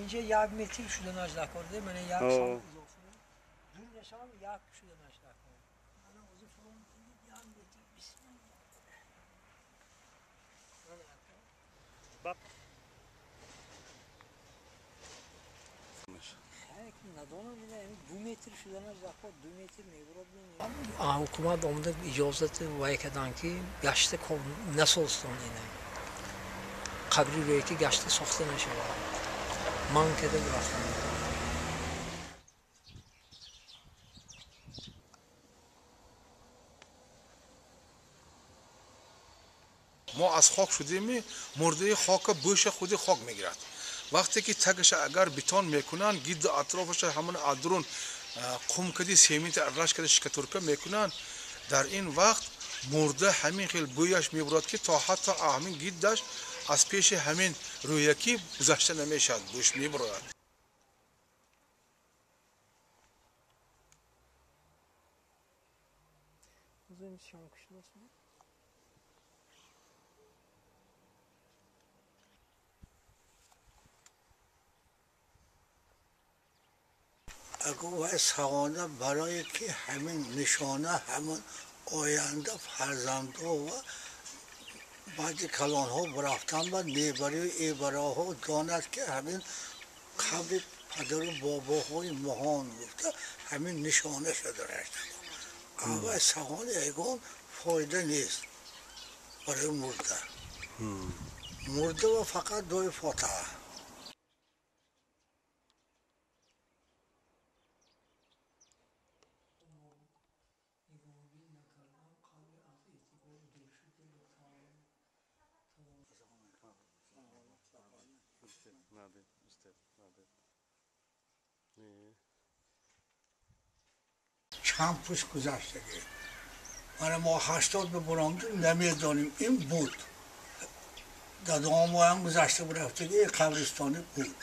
Инҷа як метр шуданаш дакорда, мана як сам изофа. Дурнашам як шуданаш дакор. Мана o'zi фронт як метр бисмилlah. Надонам, 2 метр шуданаш дакор, 2 метр мебурад. Ҳукумат омада иҷозати вай кардан, ки гашта насозтон, ина қабри рӯе ки гашта сохта нашавад. Ман када рафтам. Мо аз хок шудем, мурдаи хока бӯша худи хок мегирад. Вақте ки тагаша агар бетон мекунанд, гирду атрофаша ҳамон адрун қум кади, сементи аралаш када, штукатурка мекунанд, дар ин вақт мурда ҳамин хел бӯяш мебурад, ки то ҳатто ҳамин гирдаш аз пеши ҳамин рӯякӣ гузашта намешавад, бӯш мебурояд. Агар сағона барое ки ҳамин нишона, ҳамин оянда фарзандҳо ва баъди калонҳо рафтан ба небарию эбароҳо донад, ки ҳамин қабри падару бобоҳои моҳон гуфта, ҳамин нишона шуда рафта. Ава сағона ягон фоида нест барои мурда. Мурда ва фақат дои фотиҳа. Чанд пушт гузаштагӣ, мана мо 80 бибуромдим, намедонем, ин буд, дадомоям гузашта бурафтагӣ, қабристони буд.